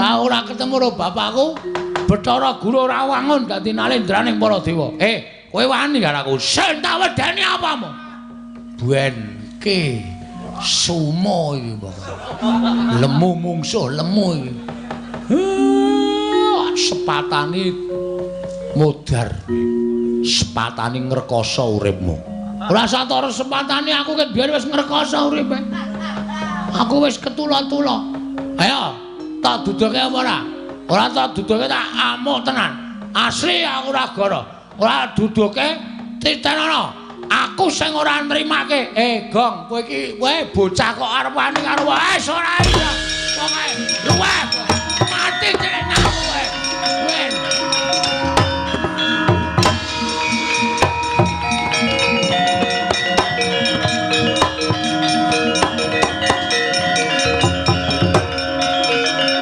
Tau ora ketemu karo bapakku, Bathara Guru ora wangun dadi nalendraning para dewa. Eh, kowe wani karo aku? Sing tak wedeni apamu? Benke sumo iki pokoke. Lemu mungsuh lemu iki. Sepatani modar. Sepatani ngrekoso uripmu. Ora satara sepatani aku ket biyen wis ngrekoso uripe. Aku wis ketula-tula. Ayo, tak duduke apa ora? Ora tak duduke tak amuk tenan. Asli aku ora goro. Ora duduke titenono. Aku sing ora nrimake. Eh, Gong, kowe iki kowe bocah kok arep wani karo wis ora iya. Pokoke luweh